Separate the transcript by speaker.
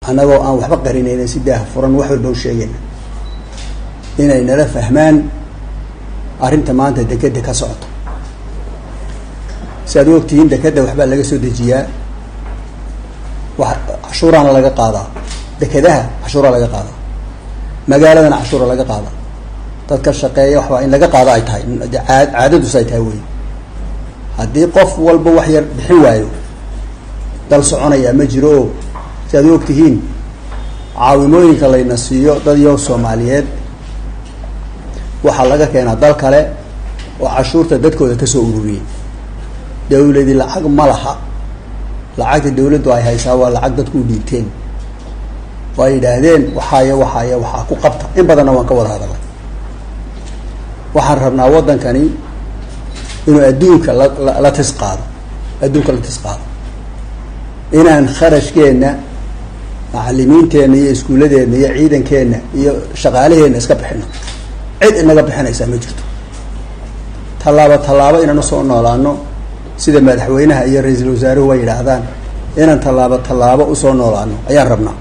Speaker 1: Annagoo aan waxba qarinayna, si daah furan wax walba u sheegayna, inay nala fahmaan arrinta maanta dekeda ka socota. Si aad u ogtihiin, dekeda waxbaa laga soo dejiyaa, wa cashuuraana laga qaadaa. Dekedaha cashuuraa laga qaadaa, magaaladana cashuura laga qaadaa. Dadka shaqeeya waxbaa in laga qaado ay tahay, caadadus ay tahay wey. Haddii qof walba wax yar bixin waayo, dal soconayaa ma jiro. Oo si aad u ogtihiin, caawimooyinka layna siiyo, dad yow Soomaaliyeed, waxaa laga keenaa dal kale oo cashuurta dadkooda kasoo ururiyey. Dawladi lacag ma laha. Lacagta dawladdu ay haysaa waa lacag dadku u dhiibteen oo ay yidhaahdeen waxaaya waxaaya waxaa ku qabta. In badanna waan ka wada hadalay. Waxaan rabnaa waddankani inuu adduunka la tis qaado, adduunka la tis qaado, inaan kharashkeenna, macalimiinteenna iyo iskuuladeenna iyo ciidankeenna iyo shaqaalaheenna iska bixino. Cid inaga bixinaysaa ma jirto. Tallaabo tallaabo inaan usoo noolaano, sida madaxweynaha iyo ra-iisul wasaaruhu way yidhaahdaan, inaan tallaabo tallaabo usoo noolaano ayaan rabnaa.